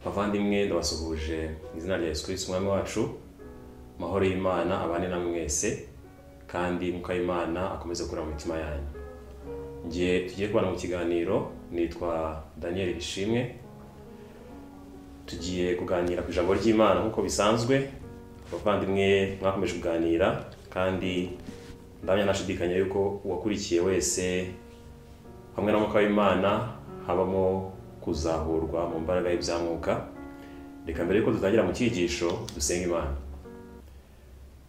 Bavandimwe, ndabasuhuje mu izina rya Yesu Kristo Umwami wacu. Amahoro y'Imana abane namwe mwese, kandi Mwuka w'Imana akomeze gukora mu mitima yanyu. Ngiye tugiye kubana mu kiganiro, nitwa Daniel Ishimwe. Tugiye kuganira ku ijambo ry'Imana nk'uko bisanzwe. Abavandimwe mwakomeje kuganira, kandi ndamya nashidikanya yuko uwakurikiye wese hamwe na Mwuka w'Imana habamo kuzahurwa mu mbaraga y'ibya Mwuka. Reka mbere yuko dutangira mu cyigisho dusenga Imana.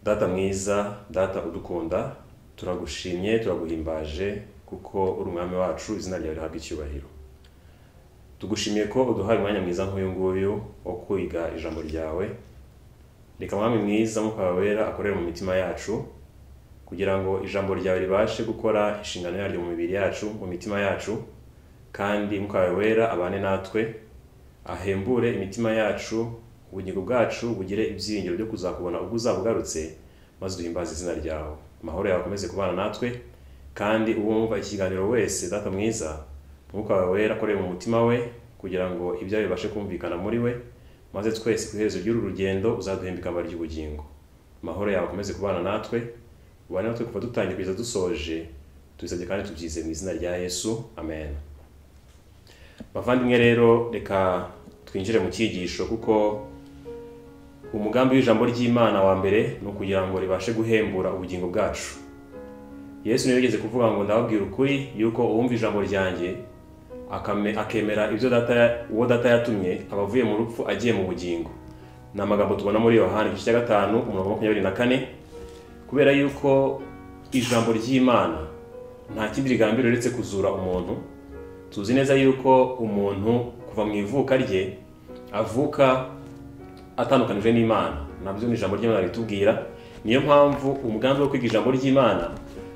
Data mwiza, Data udukunda, turagushimye, turaguhimbaje kuko uri Umwami wacu, izina ryawe rihabwa icyubahiro. Tugushimiye ko uduhaye umwanya mwiza nk'uyu nguyu wo kwiga ijambo ryawe. Reka Mwami mwiza, Mwuka wawe Wera akorere mu mitima yacu kugira ngo ijambo ryawe ribashe gukora inshingano yaryo mu mibiri yacu, mu mitima yacu, kandi Mwuka wawe Wera abane natwe, ahembure imitima yacu, ubugingo bwacu bugire ibyiringiro byo kuzakubona ubwo uzaba ugarutse, maze duhimbaze izina ryawe. Amahoro yawe akomeze kubana natwe, kandi uwumva ikiganiro wese, Data mwiza, Mwuka wawe Wera akorere mu mutima we kugira ngo ibyawe bibashe kumvikana muri we, maze twese ku iherezo ry'uru rugendo uzaduhemba ikamba ry'ubugingo. Amahoro yawe akomeze kubana natwe, ubane natwe kuva dutangiye kugeza dusoje. Tubisabye kandi tubyize mu izina rya Yesu, amen. Bavandimwe rero, reka twinjire mu cyigisho, kuko umugambi w'ijambo ry'Imana wa mbere ni ukugira ngo ribashe guhembura ubugingo bwacu. Yesu niwe yigeze kuvuga ngo: "Ndababwira ukuri yuko uwumva ijambo ryanjye akemera ibyo data, uwo Data yatumye, aba avuye mu rupfu agiye mu bugingo." Ni amagambo tubona muri Yohani igice cya 5, umurongo wa 24. Kubera yuko ijambo ry'Imana nta kindi rigambiriye uretse kuzura umuntu, tuzi neza yuko umuntu kuva mu ivuka rye avuka atandukanijwe n'Imana. Nabyo ni ijambo ry'Imana ritubwira. Niyo mpamvu umugambi wo kwiga ijambo ry'Imana,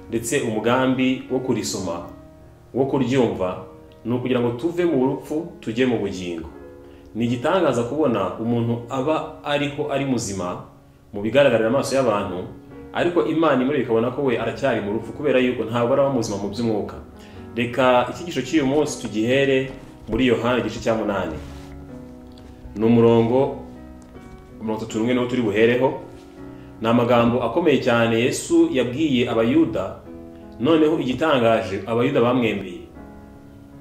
ndetse umugambi wo kurisoma, wo kuryumva, ni ukugira ngo tuve mu rupfu tujye mu bugingo. Ni igitangaza kubona umuntu aba ariho ari muzima mu bigaragarira amaso y'abantu, ariko Imana imureba ikabona ko we aracyari mu rupfu, kubera yuko ntabwo araba muzima mu by'umwuka. Reka icyigisho cy'uyu munsi tugihere muri Yohani igice cya 8, ni umurongo 31 niwo turi buhereho. Ni amagambo akomeye cyane Yesu yabwiye Abayuda. Noneho igitangaje, Abayuda bamwemeye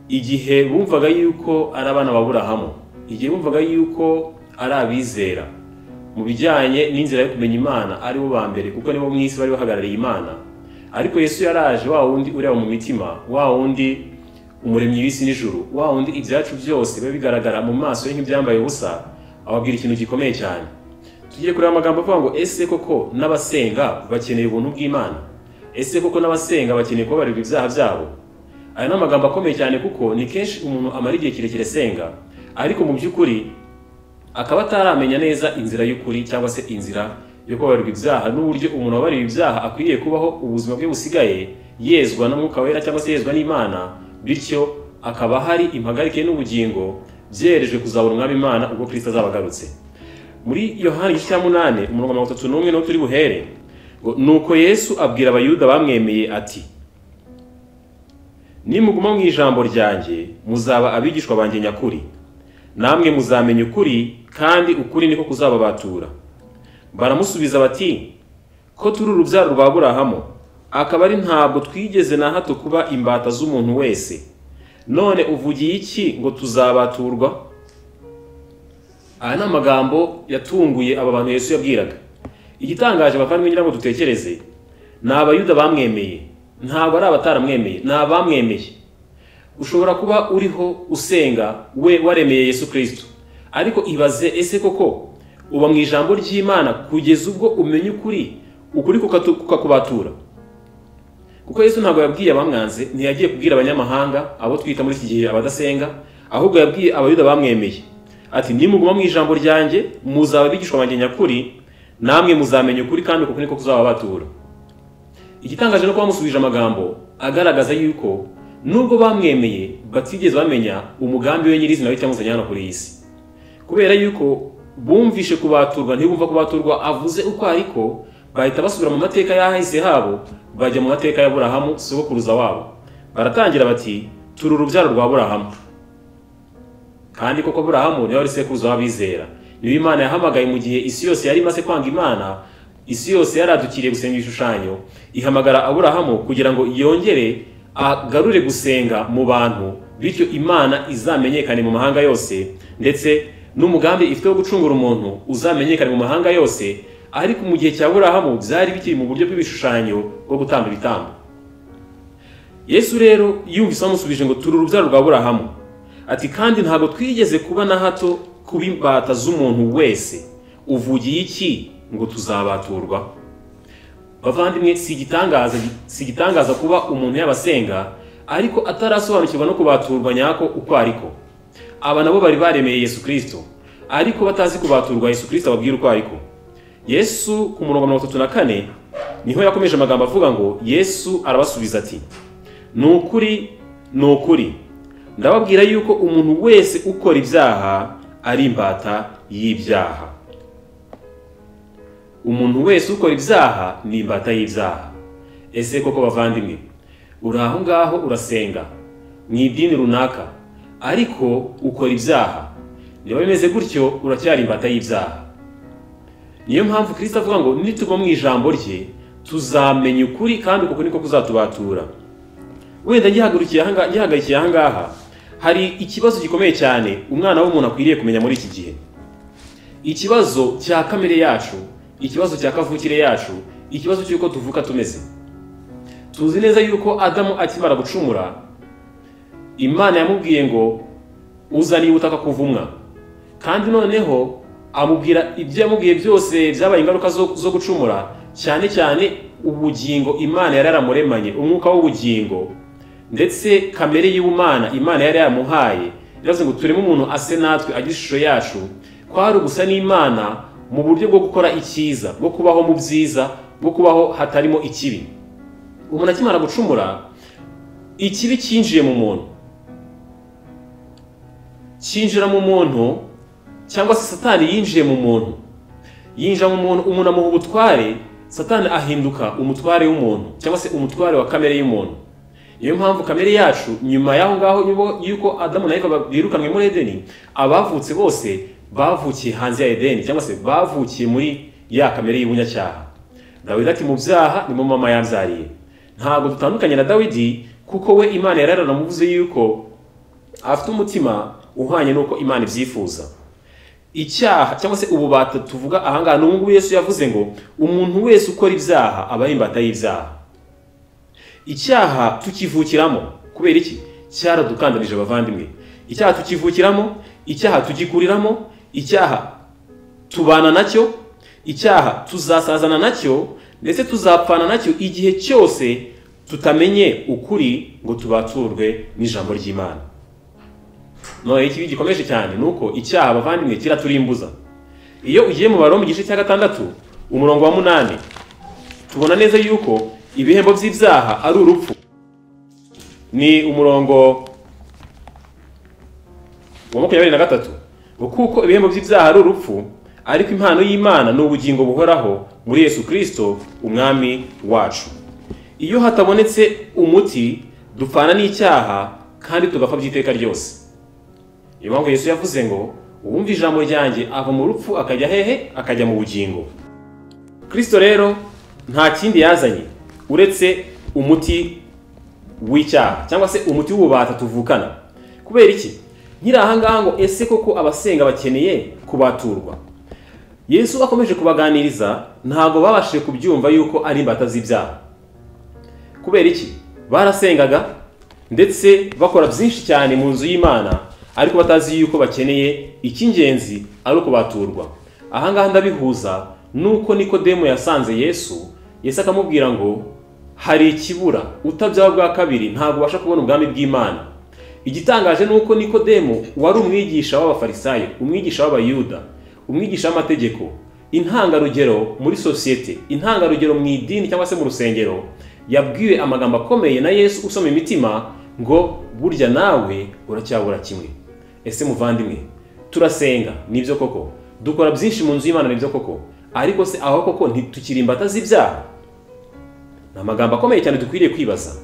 igihe bumvaga yuko ari abana ba Burahamu, igihe bumvaga yuko ari abizera mu bijyanye n'inzira yo kumenya Imana, ari bo ba mbere, kuko nibo mu isi bari bahagarariye Imana. Ariko Yesu yaraje, wa wundi ureba mu mitima, wa wundi umuremyi w'isi n'ijuru, wa wundi ibyacu byose biba bigaragara mu maso ye nk'ibyambaye ubusa, ababwira ikintu gikomeye cyane. Tugiye kureba amagambo avuga ngo: "Ese koko n'abasenga bakeneye ubuntu bw'Imana? Ese koko n'abasenga bakeneye kubabarirwa ibyaha byabo?" Aya ni amagambo akomeye cyane, kuko ni kenshi umuntu amara igihe kirekire asenga, ariko mu by'ukuri akaba ataramenya neza inzira y'ukuri, cyangwa se inzira yo kubabarirwa ibyaha, n'uburyo umuntu wabariwe ibyaha akwiriye kubaho ubuzima bwe busigaye yezwa n'Umwuka Wera, cyangwa se yezwa n'Imana, bityo akaba hari impagarike n'ubugingo byerejwe kuzabona Umwami Imana ubwo Kristo azaba agarutse. Muri Yohani igice cya 8, umurongo 31 niho turi buhere, ngo: "Nuko Yesu abwira Abayuda bamwemeye ati: 'Nimuguma mu ijambo ryanjye muzaba abigishwa banjye nyakuri, namwe muzamenya ukuri, kandi ukuri niko kuzababatura.' Baramusubiza bati: 'Ko turi urubyaro rwa Aburahamu, akaba ari ntabwo twigeze na hato kuba imbata z'umuntu wese, none uvugiye iki ngo tuzabaturwa?'" Aya ni amagambo yatunguye aba bantu Yesu yabwiraga. Igitangaje, bavandimwe, ngira ngo dutekereze, ni Abayuda bamwemeye, ntabwo ari abataramwemeye, ni abamwemeye. Ushobora kuba uriho usenga, we waremeye Yesu Kristo, ariko ibaze: ese koko uba mu ijambo ry'Imana kugeza ubwo umenya ukuri, ukuri kukakubatura? Kuko Yesu ntabwo yabwiye abamwanze, ntiyagiye kubwira abanyamahanga, abo twita muri iki gihe abadasenga, ahubwo yabwiye Abayuda bamwemeye ati: "Nimuguma mu ijambo ryanjye muzaba abigishwa banjye nyakuri, namwe muzamenya ukuri, kandi uko niko kuzababatura." Igitangaje ni uko bamusubije amagambo agaragaza yuko nubwo bamwemeye batigeze bamenya umugambi we nyirizina w'icyamuzanye hano kuri iyi si, kubera yuko bumvishe kubaturwa, ntibumva kubaturwa avuze uko ariko, bahita basubira mu mateka y'ahahise habo, bajya mu mateka ya Aburahamu sogokuruza wabo. Baratangira bati: "Turi urubyaro rwa Aburahamu." Kandi koko Aburahamu niwe wari sekuruza w'abizera, niwe Imana yahamagaye mu gihe isi yose yari imaze kwanga Imana, isi yose yaradukiriye gusenga ibishushanyo, ihamagara Aburahamu kugira ngo yongere agarure gusenga mu bantu, bityo Imana izamenyekane mu mahanga yose, ndetse n'umugambi ifite wo gucungura umuntu uzamenyekane mu mahanga yose. Ariko mu gihe cya Aburahamu byari bikiri mu buryo bw'ibishushanyo bwo gutamba ibitambo. Yesu rero yumvise bamusubije ngo turi urubyaro rwa Aburahamu, ati kandi ntabwo twigeze kuba na hato kuba imbata z'umuntu wese, uvugiye iki ngo tuzabaturwa? Bavandimwe, si igitangaza kuba umuntu yabasenga ariko atarasobanukirwa no kubaturwa nyako uko ariko. Aba nabo bari baremeye Yesu Kristo ariko batazi kubaturwa Yesu Kristo ababwira uko ariko. Yesu ku murongo 34 niho yakomeje amagambo avuga ngo Yesu arabasubiza ati nukuri nukuri ndababwira yuko umuntu wese ukora ibyaha ari imbata y'ibyaha. Umuntu wese ukora ibyaha ni imbata y'ibyaha. Ese koko bavandimwe, uri aho ngaho urasenga mu idini runaka ariko ukora ibyaha, niba bimeze gutyo uracyari imbata y'ibyaha. Niyo mpamvu Kristo avuga ngo nituguma mu ijambo rye tuzamenya ukuri kandi uko niko kuzatubatura. Wenda ngihagarikiye aha ngaha hari ikibazo gikomeye cyane umwana w'umuntu akwiriye kumenya muri iki gihe. Ikibazo cya kamere yacu, ikibazo cya kavukire yacu, ikibazo cy'uko tuvuka tumeze. Tuzi neza yuko Adamu akimara gucumura, Imana yamubwiye ngo uzaniye ubutaka kuvumwa, kandi noneho amubwira ibyo yamubwiye byose byabaye ingaruka zo gucumura, cyane cyane ubugingo Imana yari yaramuremanye, umwuka w'ubugingo ndetse kamere y'Imana Imana yari yaramuhaye. Yavuze ngo tureme umuntu ase natwe agira ishusho yacu, kwari ugusa n'Imana mu buryo bwo gukora icyiza, bwo kubaho mu byiza, bwo kubaho hatarimo ikibi. Umuntu akimara gucumura, ikibi cyinjiye mu muntu, cyinjira mu muntu, cyangwa se Satani yinjiye mu muntu, yinjira mu muntu, umuntu amuha ubutware, Satani ahinduka umutware w'umuntu cyangwa se umutware wa kamere y'umuntu. Niyo mpamvu kamere yacu nyuma y'aho ngaho yuko Adamu na Eva birukanwe muri Edeni, abavutse bose bavukiye hanze ya Edeni cyangwa se bavukiye muri ya kamere y'ubunyacyaha. Dawidi ati mu byaha ni mu mama yabyariye. Ntabwo dutandukanye na Dawidi kuko we Imana yararamuvuze yuko afite umutima uhanye nuko Imana ibyifuza. Icyaha cyangwa se ububata tuvuga aha ngaha, n'ubu Yesu yavuze ngo umuntu wese ukora ibyaha aba ari imbata y'ibyaha. Icyaha tukivukiramo kubera iki? Cyaradukandamije abavandimwe. Icyaha tukivukiramo, icyaha tugikuriramo, icyaha tubana nacyo, icyaha tuzasazana nacyo, ndetse tuzapfana nacyo igihe cyose tutamenye ukuri ngo tubaturwe n'ijambo ry'Imana. None ikibi gikomeje cyane nuko icyaha abavandimwe kiraturimbuza. Iyo ugiye mu Baroma igice cya 6 umurongo wa 8 tubona neza yuko ibihembo by'ibyaha ari urupfu. Ni umurongo wa 23 ngo kuko ibihembo by'ibyaha ari urupfu, ariko impano y'Imana ni ubugingo buhoraho muri Yesu Kristo umwami wacu. Iyo hatabonetse umuti dupfana n'icyaha kandi tugapfa by'iteka ryose. Niyo mpamvu Yesu yavuze ngo uwumva ijambo ryanjye ava mu rupfu akajya hehe? Akajya mu bugingo. Kristo rero nta kindi yazanye uretse umuti w'icyaha cyangwa se umuti w'ububata tuvukana. Kubera iki? Nkiri aha ngaha ngo ese koko abasenga bakeneye kubaturwa? Yesu akomeje kubaganiriza, ntabwo babashije kubyumva yuko ari imbata z'ibyaha. Kubera iki? Barasengaga ndetse bakora byinshi cyane mu nzu y'Imana, ariko batazi yuko bakeneye icy'ingenzi ari ukubaturwa. Aha ngaha ndabihuza nuko Nikodemo yasanze Yesu, Yesu akamubwira ngo hari ikibura, utabyawe bwa kabiri ntabwo ubasha kubona ubwami bw'Imana. Igitangaje nuko Nikodemo wari umwigisha w'Abafarisayo, umwigisha w'Abayuda, umwigisha w'amategeko, intangarugero muri sosiyete, intangarugero mu idini cyangwa se mu rusengero, yabwiwe amagambo akomeye na Yesu usoma imitima ngo burya nawe uracyabura kimwe. Ese muvandimwe, turasenga nibyo koko, dukora byinshi mu nzu y'Imana nibyo koko, ariko se aho koko ntitukiri imbata z'ibyaha? Ni amagambo akomeye cyane dukwiriye kwibaza.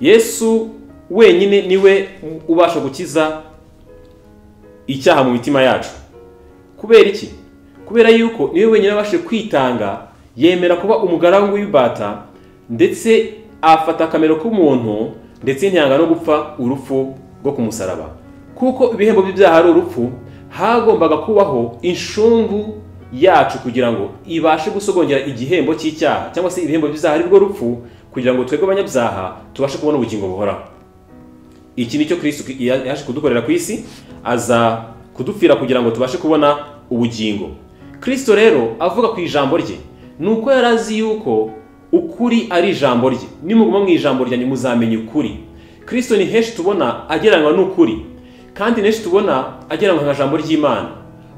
Yesu wenyine niwe ubasha gukiza icyaha mu mitima yacu. Kubera iki? Kubera yuko niwe wenyine wabashije kwitanga, yemera kuba umugaragu w'imbata, ndetse afata akamero k'umuntu, ndetse ntiyanga no gupfa urupfu rwo ku musaraba. Kuko ibihembo by'ibyaha ari urupfu, hagombaga kubaho inshungu yacu kugira ngo ibashe gusogongera igihembo cy'icyaha, cyangwa se ibihembo by'ibyaha ari rwo rupfu, kugira ngo twebwe abanyabyaha tubashe kubona ubugingo buhoraho. Iki nicyo Kristo yaje kudukorera ku isi, aza kudupfira kugira ngo tubashe kubona ubugingo. Kristo rero avuga ku ijambo rye, nuko yari azi yuko ukuri ari ijambo rye. Nimuguma mu ijambo ryanjye muzamenya ukuri. Kristo ni henshi tubona agereranywa n'ukuri, kandi henshi tubona agereranywa nka jambo ry'Imana.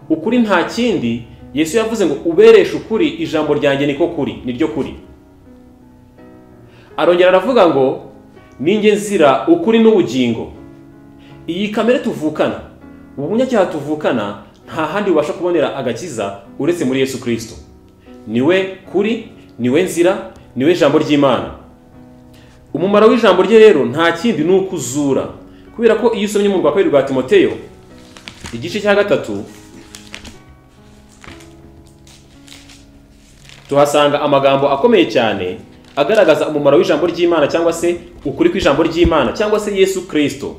Ukuri nta kindi, Yesu yavuze ngo ubereshe ukuri, ijambo ryanjye niko kuri, niryo kuri. Arongera aravuga ngo ninjye nzira, ukuri n'ubugingo. Iyi kamere tuvukana, ubunyacyaha tuvukana, nta handi ubasha kubonera agakiza uretse muri Yesu Kristo. Niwe kuri, niwe nzira, niwe jambo ry'Imana. Umumaro w'ijambo rye rero nta kindi ni ukuzura. Kubera ko iyo usomye mu rwa kabiri rwa Timoteyo igice cya 3, tuhasanga amagambo akomeye cyane agaragaza umumaro w'ijambo ry'Imana, cyangwa se ukuri kw'ijambo ry'Imana, cyangwa se Yesu Kristo.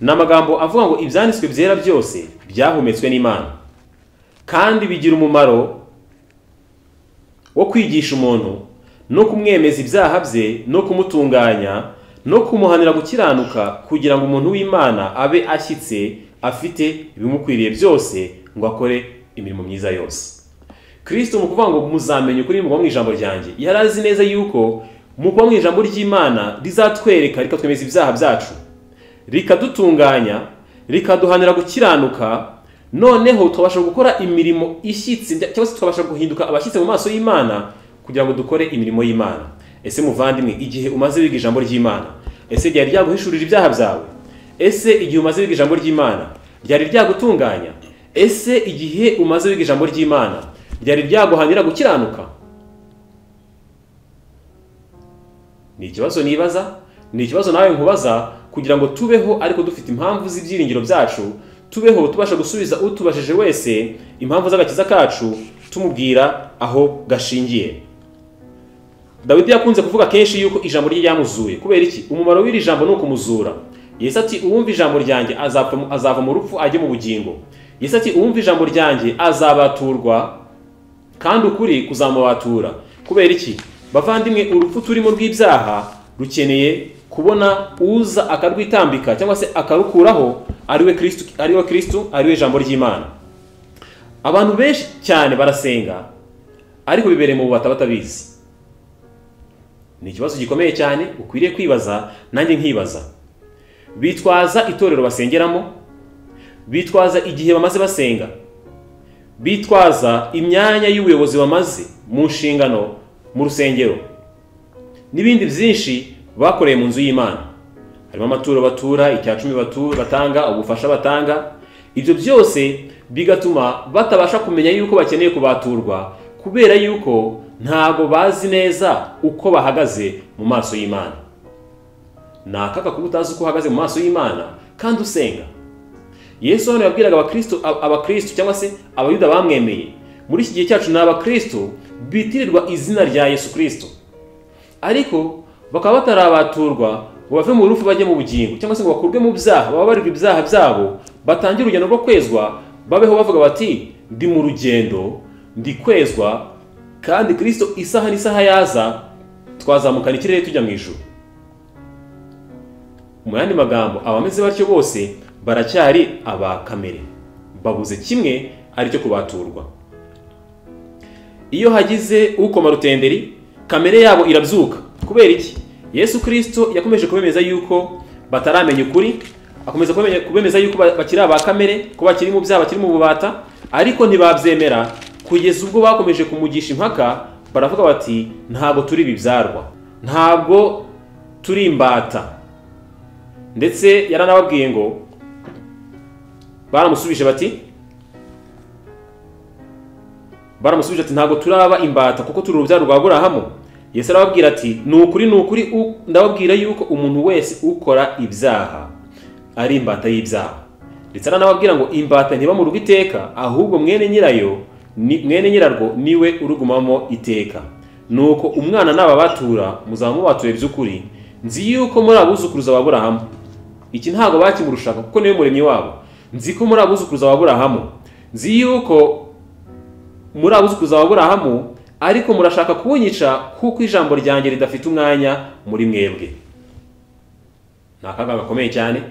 Ni amagambo avuga ngo ibyanditswe byera byose byahumetswe n'Imana, kandi bigira umumaro wo kwigisha umuntu no kumwemeza ibyaha bye, no kumutunganya, no kumuhanira gukiranuka, kugira ngo umuntu w'Imana abe ashyitse, afite ibimukwiriye byose, ngo akore imirimo myiza yose. Kristo mu kuvuga ngo muzamenye ukuri mu ijambo ryanjye, yari azi neza yuko mu kuba mu ijambo ry'Imana rizatwereka, rikatwemeza ibyaha byacu, rikadutunganya, rikaduhanira gukiranuka, noneho twabasha gukora imirimo ishyitse, cyangwa se twabasha guhinduka abashyitse mu maso y'Imana, kugira ngo dukore imirimo y'Imana. Ese muvandimwe, igihe umaze wiga ijambo ry'Imana, ese ryari ryaguhishurira ibyaha byawe? Ese igihe umaze wiga ijambo ry'Imana ryari ryagutunganya? Ese igihe umaze wiga ijambo ry'Imana ryari ryaguhanira gukiranuka? Ni ikibazo nibaza, ni ikibazo nawe nkubaza, kugira ngo tubeho ariko dufite impamvu z'ibyiringiro byacu, tubeho tubasha gusubiza utubashije wese impamvu z'agakiza kacu, tumubwira aho gashingiye. Dawidi yakunze kuvuga kenshi yuko ijambo rye ryamuzuye. Kubera iki? Umumaro w'iri jambo ni ukumuzura. Yesu ati uwumva ijambo ryanjye azava mu rupfu ajye mu bugingo. Yesu ati uwumva ijambo ryanjye azabaturwa, kandi ukuri kuzamubatura. Kubera iki? Bavandimwe, urupfu turimo rw'ibyaha rukeneye kubona uza akarwitambika, cyangwa se akarukuraho, ariwe Kristo, ariwe Kristo, ariwe jambo ry'Imana. Abantu benshi cyane barasenga ariko bibereye mu bubata batabizi. Ni ikibazo gikomeye cyane ukwiriye kwibaza, nanjye nkibaza. Bitwaza itorero basengeramo, bitwaza igihe bamaze basenga, bitwaza imyanya y'ubuyobozi bamaze mu nshingano mu rusengero, n'ibindi byinshi bakoreye mu nzu y'Imana. Harimo amaturo batura, icyacumi batura batanga, ubufasha batanga. Ibyo byose bigatuma batabasha kumenya yuko bakeneye kubaturwa, kubera yuko ntago bazi neza uko bahagaze mu maso y'Imana. Ni akaga kuba utazi uko uhagaze mu maso y'Imana kandi usenga. Yesu hano yabwiraga abakristo cyangwa se abayuda bamwemeye. Muri iki gihe cyacu ni abakristo bitirirwa izina rya Yesu Kristo, ariko bakaba batarabaturwa ngo bave mu rupfu bajye mu bugingo, cyangwa se ngo bakurwe mu byaha, bababarirwe ibyaha byabo, batangire urugendo rwo kwezwa, babeho bavuga bati ndi mu rugendo, ndi kwezwa, kandi Kristo isaha n'isaha yaza twazamukana ikirere tujya mu ijuru. Mu yandi magambo, abameze batyo bose baracyari aba kamere, babuze kimwe aricyo kubaturwa. Iyo hagize ukoma rutenderi, kamere yabo irabyuka. Kubera iki? Yesu Kristo yakomeje kubemeza yuko bataramenya ukuri, akomeza kubemeza yuko bakiri aba kamere, ko bakiri mu byaha, bakiri mu bubata, ariko ntibabyemera kugeza ubwo bakomeje kumugisha impaka, baravuga bati ntabwo turi bibyarwa, ntabwo turi imbata. Ndetse yaranababwiye ngo, baramusubije bati ntabwo turaba imbata kuko turi urubyaro rwa Aburahamu. Yesu arababwira ati ni ukuri ndababwira yuko umuntu wese ukora ibyaha ari imbata y'ibyaha. Ndetse aranababwira ngo imbata ntiba mu rugo iteka, ahubwo mwene nyirayo ni mwene nyirarwo niwe urugumamo iteka. Nuko umwana nababatura muzaba mubatuye by'ukuri. Nzi yuko muri abuzukuruza ba Aburahamu. Iki ntago bakimurushaka kuko niwe muremyi wabo. Nzi ko muri abuzukuruza ba Aburahamu, nzi yuko muri abuzukuruza ba Aburahamu, ariko murashaka kunyica kuko ijambo ryanjye ridafite umwanya muri mwebwe. Ni akaga gakomeye cyane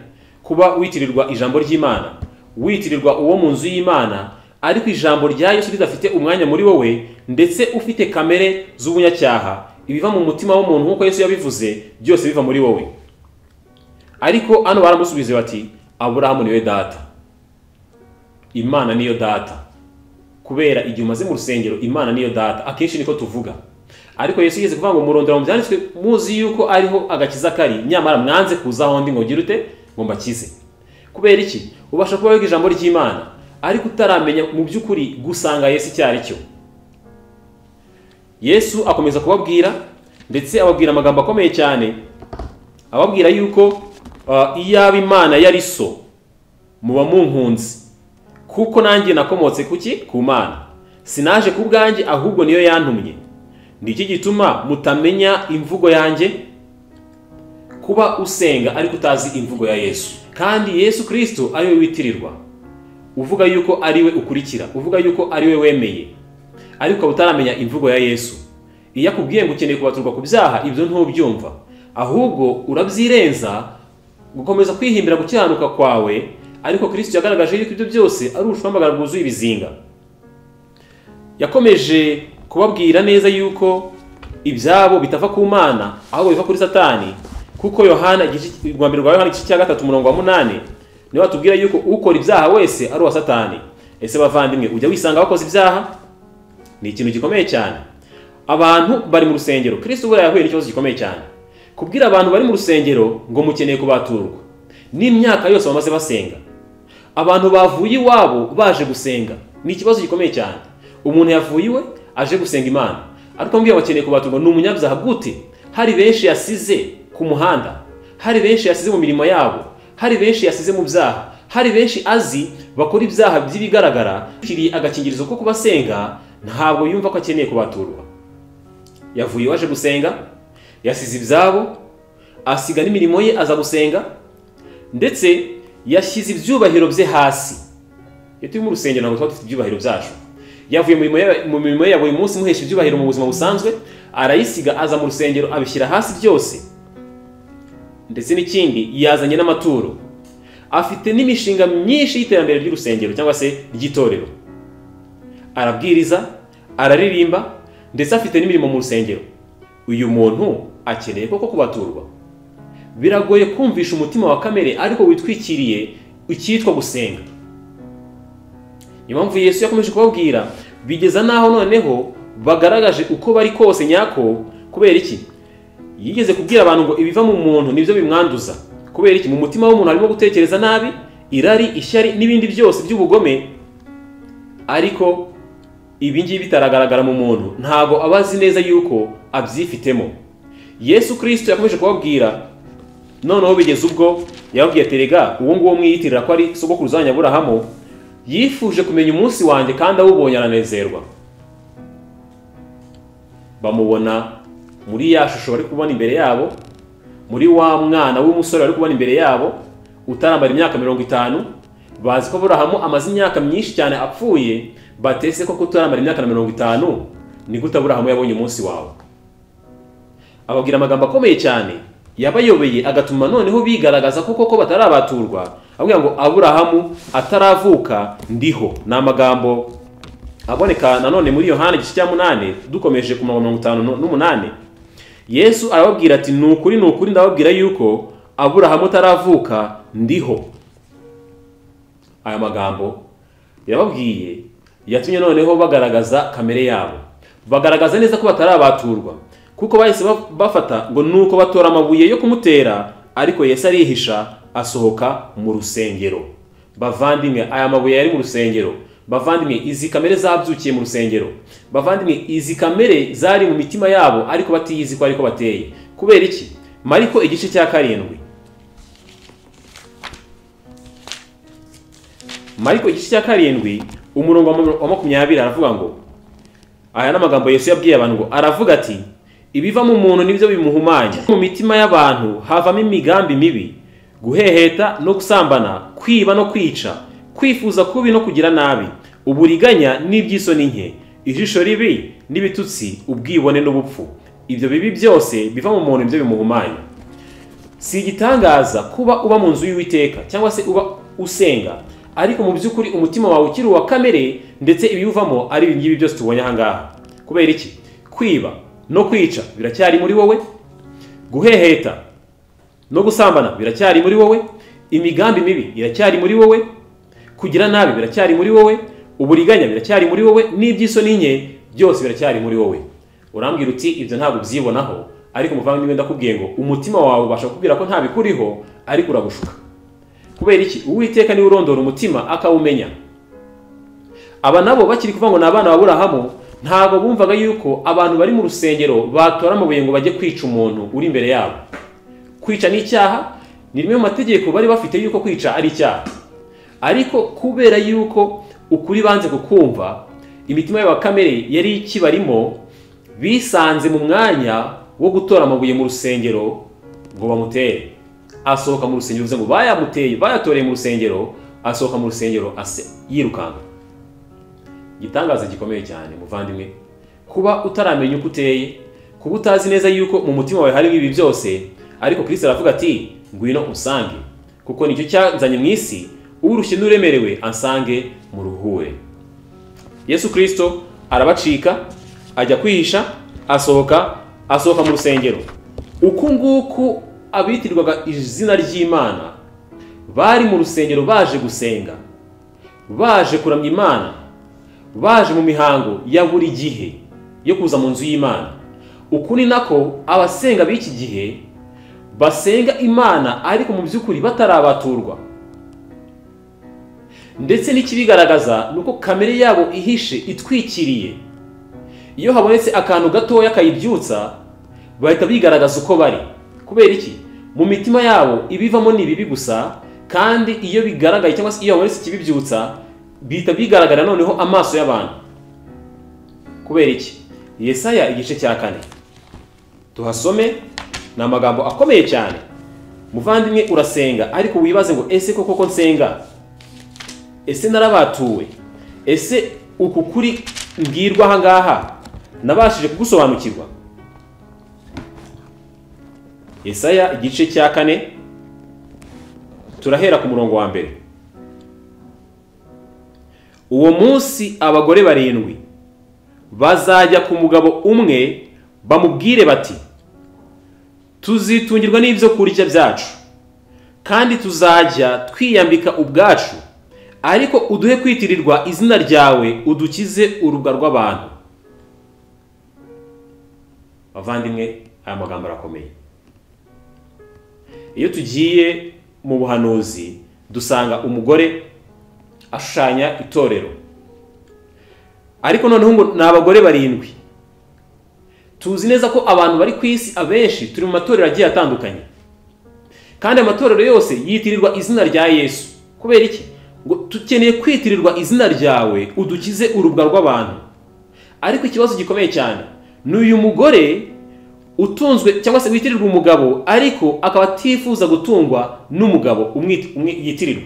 kuba witirirwa ijambo ry'Imana, witirirwa uwo mu nzu y'Imana, ariko ijambo rya Yesu ridafite umwanya muri wowe, ndetse ufite kamere z'ubunyacyaha. Ibiva mu mutima w'umuntu nk'uko Yesu yabivuze byose biva muri wowe. Ariko hano baramusubize bati Aburahamu niwe data, Imana niyo data. Kubera igihe umaze mu rusengero Imana niyo data, akenshi niko tuvuga. Ariko Yesu yigeze kuvuga ngo murondera mu byanditswe muzi yuko ariho agakiza kari, nyamara mwanze kuza aho ndi ngo ngire ute, ngo mbakize. Kubera iki? Ubasha kuba wiga ijambo ry'Imana ariko utaramenya mu by'ukuri gusanga Yesu icyo ari cyo. Yesu akomeza kubabwira, ndetse ababwira amagambo akomeye cyane, ababwira yuko iyaba Imana yari so muba munkunze, kuko nanjye nakomotse kuki? Ku Mana. Sinaje ku bwanjye ahubwo niyo yantumye. Ni iki gituma mutamenya imvugo yanjye? Kuba usenga ariko utazi imvugo ya Yesu, kandi Yesu Kristo ari we witirirwa, uvuga yuko ari we ukurikira, uvuga yuko ari we wemeye, ariko utaramenya imvugo ya Yesu. Iyo akubwiye ngo ukeneye kubaturwa ku byaha, ibyo ntubyumva, ahubwo urabyirenza gukomeza kwihimbira gukiranuka kwawe. Ariko Kristo yagaragaje yuko ibyo byose ari ubushwambagara bwuzuye ibizinga. Yakomeje kubabwira neza yuko ibyabo bitava ku Mana ahubwo biva kuri Satani, kuko Yohana rwa mbere rwa Yohana igice cya 3 umurongo wa 8 niwe atubwira yuko ukora ibyaha wese ari uwa Satani. Ese bavandimwe, ujya wisanga wakoze ibyaha? Ni ikintu gikomeye cyane. Abantu bari mu rusengero, Kristo ubwo yahuye n'ikibazo gikomeye cyane. Kubwira abantu bari mu rusengero ngo mukeneye kubaturwa, n'imyaka yose bamaze basenga, abantu bavuye iwabo baje gusenga, ni ikibazo gikomeye cyane. Umuntu yavuye iwe aje gusenga Imana, ariko mbwiye bakeneye kubaturwa, ni umunyabyaha gute? Hari benshi yasize ku muhanda, hari benshi yasize mu mirimo yabo, hari benshi yasize mu byaha, hari benshi azi bakora ibyaha by'ibigaragara, kiri agakingirizo ko kubasenga, ntabwo yumva ko akeneye kubaturwa. Yavuye iwe aje gusenga, yasize ibyabo, asiga n'imirimo ye aza gusenga, ndetse yashyize ibyubahiro bye hasi. Iyo turi mu rusengero ntabwo tuba dufite ibyubahiro byacu. Yavuye mu mirimo ye ya buri munsi imuhesha ibyubahiro mu buzima busanzwe, arayisiga aza mu rusengero abishyira hasi byose. Ndetse n'ikindi, yazanye n'amaturo, afite n'imishinga myinshi y'iterambere ry'urusengero cyangwa se ry'itorero. Arabwiriza, araririmba, ndetse afite n'imirimo mu rusengero. Uyu muntu akeneye koko kubaturwa. Biragoye kumvisha umutima wa kamere ariko witwikiriye icyitwa gusenga. Niyo mpamvu Yesu yakomeje kubabwira bigeza naho noneho bagaragaje uko bari kose nyako. Kubera iki? Yigeze kubwira abantu ngo ibiva mu muntu nibyo bimwanduza. Kubera iki? Mu mutima w'umuntu harimo gutekereza nabi, irari, ishyari n'ibindi byose by'ubugome. Ariko ibi ngibi bitaragaragara mu muntu, ntago abazi neza yuko abyifitemo. Yesu Kristo yakomeje kubabwira, noneho bigeze ubwo yababwiye ati erega uwo nguwo mwiyitirira ko ari sogokuruza wanyu Aburahamu, yifuje kumenya umunsi wanjye kandi awubonye aranezerwa. Bamubona muri ya shusho bari kubona imbere yabo, muri wa mwana w'umusore bari kubona imbere yabo utaramara imyaka 50. Bazi ko Aburahamu amaze imyaka myinshi cyane apfuye, batese ko kutaramara imyaka 50 ni gute Aburahamu yabonye umunsi wawe? Ababwira amagambo akomeye cyane yabayobeye, agatuma noneho bigaragaza ko koko batarabaturwa. Ababwira ngo Aburahamu ataravuka ndiho. Ni amagambo aboneka nanone muri Yohana igice cya 8 dukomeje ku murongo 58. Yesu arababwira ati ni ukuri ni ukuri ndababwira yuko Aburahamu ataravuka ndiho. Aya magambo yababwiye yatumye noneho bagaragaza kamere yabo, bagaragaza neza ko batarabaturwa, kuko bahise bafata ngo nuko batora amabuye yo kumutera, ariko Yesu arihisha asohoka mu rusengero. Bavandimwe, aya mabuye yari mu rusengero. Bavandimwe, izi kamere zabyukiye mu rusengero. Bavandimwe, izi kamere zari mu mitima yabo ariko batiyizi ko ariko bateye. Kubera iki? Mariko igice cya 7. Mariko igice cya 7 umurongo wa 20 aravuga ngo, aya ni amagambo Yesu yabwiye abantu, ngo aravuga ati ibiva mu muntu nibyo bimuhumanya. Mu mitima y'abantu havamo imigambi mibi, guheheta no gusambana, kwiba no kwica, kwifuza kubi no kugira nabi, uburiganya n'iby'isoni nke, ijisho ribi n'ibitutsi, ubwibone n'ubupfu. Ibyo bibi byose biva mu muntu nibyo bimuhumanya. Si igitangaza kuba uba mu nzu y'Uwiteka cyangwa se uba usenga, ariko mu by'ukuri umutima wawe ukiri uwa kamere, ndetse ibiwuvamo ari ibi ngibi byose tubonye aha ngaha. Kubera iki? Kwiba no kwica biracyari muri wowe, guheheta no gusambana biracyari muri wowe, imigambi mibi iracyari muri wowe, kugira nabi biracyari muri wowe, uburiganya biracyari muri wowe, n'iby'isoni nke byose biracyari muri wowe. Urambwira uti ibyo ntabwo ubyibonaho, ariko muvandimwe ndakubwiye ngo umutima wawe ubasha kukubwira ko nta bikuriho, ariko uragushuka. Kubera iki? Uwiteka niwe urondora umutima akawumenya. Aba nabo bakiri kuvuga ngo ni abana ba Aburahamu, ntabwo bumvaga yuko abantu bari mu rusengero batora amabuye ngo bajye kwica umuntu uri imbere yabo. Kwica ni icyaha, ni rimwe mu mategeko bari bafite yuko kwica ari icyaha. Ariko kubera yuko ukuri banze kukumva, imitima yabo kamere yari ikibarimo, bisanze mu mwanya wo gutora amabuye mu rusengero ngo bamutere. Asohoka mu rusengero, bivuze ngo bayamuteye, bayatoreye mu rusengero, asohoka mu rusengero yirukanka. Igitangaza gikomeye cyane muvandimwe, kuba utaramenya uko uteye, kuba utazi neza yuko mu mutima wawe harimo ibi byose, ariko Kristo aravuga ati ngwino unsange, kuko nicyo cyanzanye mu isi, urushye n'uremerewe ansange muruhure. Yesu Kristo arabacika, ajya kwihisha, asohoka mu rusengero. Uku nguku abitirwaga izina ry'Imana bari mu rusengero baje gusenga, baje kuramya Imana, baje mu mihango ya buri gihe yo kuza mu nzu y'Imana. Uku ni nako abasenga b'iki gihe basenga Imana ariko mu by'ukuri batarabaturwa. Ndetse n'ikibigaragaza nuko kamere yabo ihishe itwikiriye. Iyo habonetse akantu gatoya kayibyutsa, bahita bigaragaza uko bari. Kubera iki? Mu mitima yabo ibivamo ni bibi gusa, kandi iyo bigaragaye cyangwa se iyo habonetse ikibibyutsa, bihita bigaragara noneho amaso y'abantu. Kubera iki? Yesaya igice cya 4 tuhasome, ni amagambo akomeye cyane. Muvandimwe urasenga ariko wibaze ngo ese koko ko nsenga? Ese narabatuwe? Ese uku kuri mbwirwa aha ngaha nabashije kugusobanukirwa? Yesaya igice cya 4 turahera ku murongo wa 1. Uwo munsi abagore 7 bazajya ku mugabo umwe bamubwire bati tuzitungirwa n'ibyo kurya byacu, kandi tuzajya twiyambika ubwacu, ariko uduhe kwitirirwa izina ryawe, udukize urubwa rw'abantu. Bavandimwe, aya magambo arakomeye. Iyo tugiye mu buhanuzi dusanga umugore ashushanya itorero, ariko noneho ngo ni abagore 7. Tuzi neza ko abantu bari ku isi abenshi turi mu matorero agiye atandukanye, kandi amatorero yose yitirirwa izina rya Yesu. Kubera iki? Ngo tukeneye kwitirirwa izina ryawe, udukize urubwa rw'abantu. Ariko ikibazo gikomeye cyane ni uyu mugore utunzwe cyangwa se witirirwa umugabo, ariko akaba atifuza gutungwa n'umugabo yitirirwa.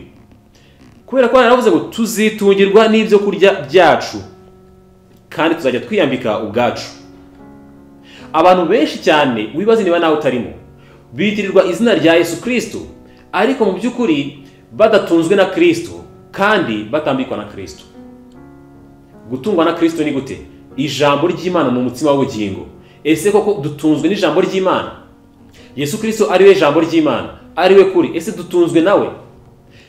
Kubera ko yaravuze ngo tuzitungirwa n'ibyo kurya byacu, kandi tuzajya twiyambika ubwacu. Abantu benshi cyane wibaze niba nawe utarimo, bitirirwa izina rya Yesu Kristo, ariko mu by'ukuri badatunzwe na Kristo kandi batambikwa na Kristo. Gutungwa na Kristo ni gute? Ijambo ry'Imana mu mutima w'ubugingo. Ese koko dutunzwe n'ijambo ry'Imana? Yesu Kristo ari we jambo ry'Imana, ari we kuri. Ese dutunzwe nawe?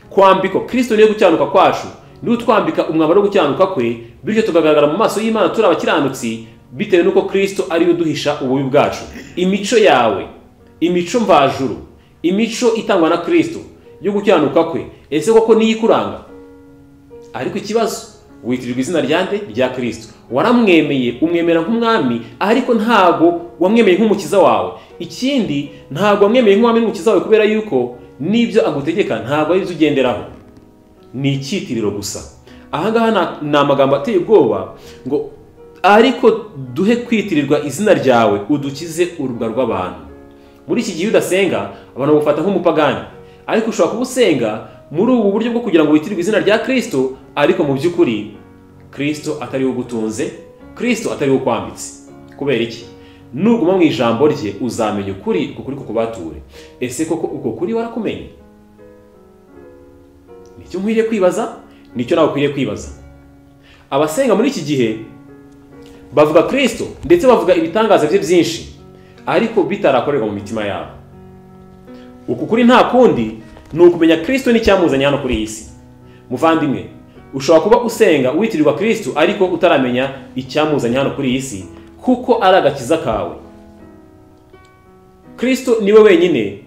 Kwambikwa Kristo niyo gukiranuka kwacu, niwe utwambika umwambaro wo gukiranuka kwe, bityo tukagaragara mu maso y'Imana turi abakiranutsi, bitewe nuko Kristo ari we uduhisha ububi bwacu. Imico yawe, imico mvajuru, imico itangwa na Kristo yo gukiranuka kwe, ese koko niyo ikuranga? Ariko ikibazo, witirirwa izina ryande? Rya Kristo. Waramwemeye, umwemera nk'umwami, ariko ntago wamwemeye nk'umukiza wawe. Ikindi, ntago wamwemeye nk'umwami n'umukiza wawe kubera yuko n'ibyo agutegeka ntago ari ibyo ugenderaho. Ni icyitiriro gusa. Aha ngaha ni amagambo ateye ubwoba ngo ariko duhe kwitirirwa izina ryawe, udukize urubwa rw'abantu. Muri iki gihe udasenga abantu bagufata nk'umupagani, ariko ushobora kuba usenga muri ubu buryo bwo kugira ngo witirirwe izina rya Kristo, ariko mu by'ukuri Kristo atari we ugutunze, Kristo atari we ukwambitse. Kubera iki? Nuguma mu ijambo rye uzamenya ukuri, uko kuri kukubature. Ese koko uko kuri warakumenye? Nicyo nkwiriye kwibaza, nicyo nawe ukwiriye kwibaza. Abasenga muri iki gihe bavuga Kristo ndetse bavuga ibitangaza bye byinshi, ariko bitarakorerwa mu mitima yabo. Uku kuri nta kundi ni ukumenya Kristo n'icyamuzanye hano kuri iyi si. Muvandimwe, ushobora kuba usenga witirirwa Kristo ariko utaramenya icyamuzanye hano kuri iyi si, kuko ari agakiza kawe. Kristo niwe wenyine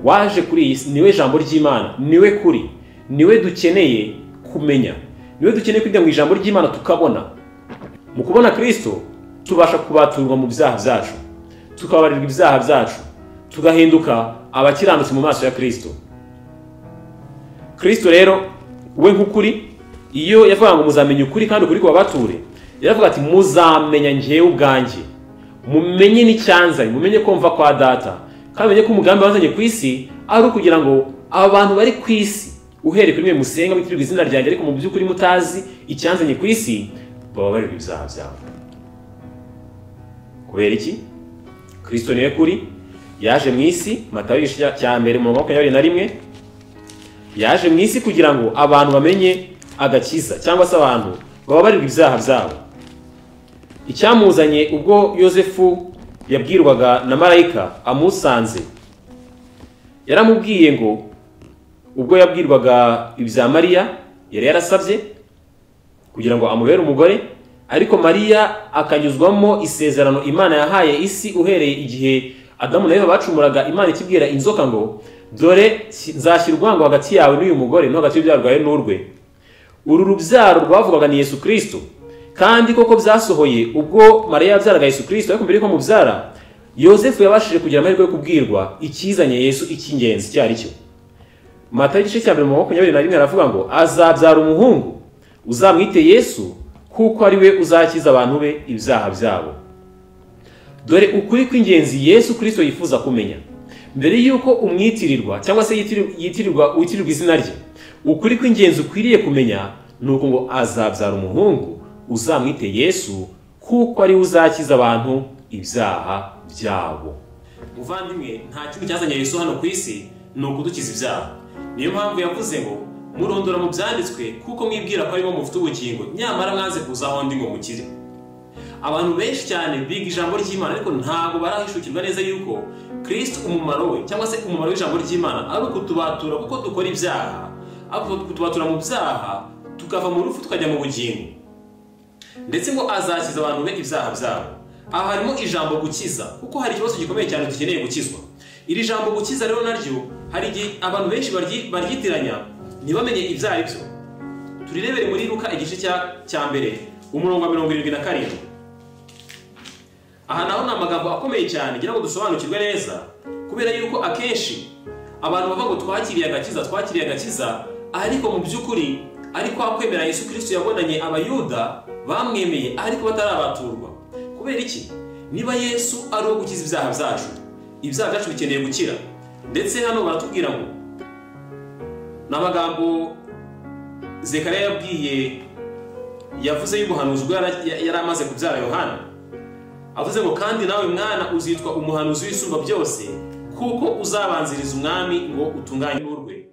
waje kuri iyi si, niwe jambo ry'Imana, niwe kuri, niwe dukeneye kumenya, niwe dukeneye kwiga mu ijambo ry'Imana tukabona. Mu kubona Kristo tubasha kubaturwa mu byaha byacu, tukababarirwa ibyaha byacu, tugahinduka abakiranutsi mu maso ya Kristo. Kristo rero we nk'ukuri, iyo yavuga ngo muzamenya ukuri kandi ukuri kubabature, yaravuga ati muzamenya njyewe ubwanjye, mumenye n'icyanzanye, mumenye ko mva kwa data, kandi mumenye ko umugambi wanzanye ku isi ari ukugira ngo abantu bari ku isi, uhereye kuri mwe musenga mwitirirwa izina ryanjye ariko mu by'ukuri mutazi icyanzanye ku isi, bababarirwa ibyaha byabo. Kubera iki? Kristo niwe kuri, yaje mu isi, Matayo igice cya mbere umurongo wa 21, yaje mu isi kugira ngo abantu bamenye agakiza, cyangwa se abantu bababarirwa ibyaha byabo. Icyamuzanye ubwo Yosefu yabwirwaga na marayika amusanze, yaramubwiye ngo ubwo yabwirwaga ibya Mariya yari yarasabye kugira ngo amubere umugore, ariko Mariya akanyuzwamo isezerano Imana yahaye isi uhereye igihe Adamu na Eva bacumuraga, Imana ikibwira inzoka ngo dore nzashyira urwango hagati yawe n'uyu mugore no hagati y'urubyaro rwawe n'urwe. Uru rubyaro rwavugaga ni Yesu Kristo, kandi koko byasohoye ubwo Mariya yabyaraga Yesu Kristo. Ariko mbere yuko mubyara, Yosefu yabashije kugira amahirwe yo kubwirwa ikizanye Yesu icy'ingenzi cyari cyo. Matayo igice cya mbere mu 21 aravuga ngo azabyara umuhungu uzamwite Yesu, kuko ari we uzakiza abantu be ibyaha byabo. Dore ukuri kw'ingenzi Yesu Kristo yifuza kumenya mbere yuko umwitirirwa cyangwa se yitirirwa witirirwa izina rye. Ukuri kw'ingenzi ukwiriye kumenya ni uko ngo azabyara umuhungu uzamwite Yesu, kuko ari we uzakiza abantu ibyaha byabo. Muvandimwe, nta kintu cyazanye Yesu hano ku isi ni ukudukiza ibyaha. Niyo mpamvu yavuze ngo murondora mu byanditswe kuko mwibwira ko arimo mufite ubugingo, nyamara mwanze kuza aho ndi ngo mukire. Abantu benshi cyane biga ijambo ry'Imana ariko ntabwo barahishukirwa neza yuko Kristo umumaro we cyangwa se umumaro w'ijambo ry'Imana ari ukutubatura kuko dukora ibyaha, ari ukutubatura mu byaha tukava mu rupfu tukajya mu bugingo, ndetse ngo azakiza abantu be ibyaha byabo. Aha harimo ijambo gukiza, kuko hari ikibazo gikomeye cyane dukeneye gukizwa. Iri jambo gukiza rero naryo hari igihe abantu benshi baryitiranya ntibamenye ibyo ari byo. Turirebere muri Luka igice cya mbere umurongo wa 77. Aha naho ni amagambo akomeye cyane ngira ngo dusobanukirwe neza, kubera yuko akenshi abantu bavuga ngo twakiriye agakiza, twakiriye agakiza, ariko mu by'ukuri ariko kwemera Yesu Kristo yabonanye Abayuda bamwemeye ariko batarabaturwa. Kubera iki? Niba Yesu ari uwo gukiza ibyaha byacu, ibyaha byacu bikeneye gukira. Ndetse hano baratubwira ngo n'amagambo Zekariya yabwiye, yavuze y'ubuhanuzi ubwo yari amaze kubyara Yohana, avuze ngo kandi nawe mwana uzitwa umuhanuzi w'isumba byose, kuko uzabanziriza umwami ngo utunganye urwe.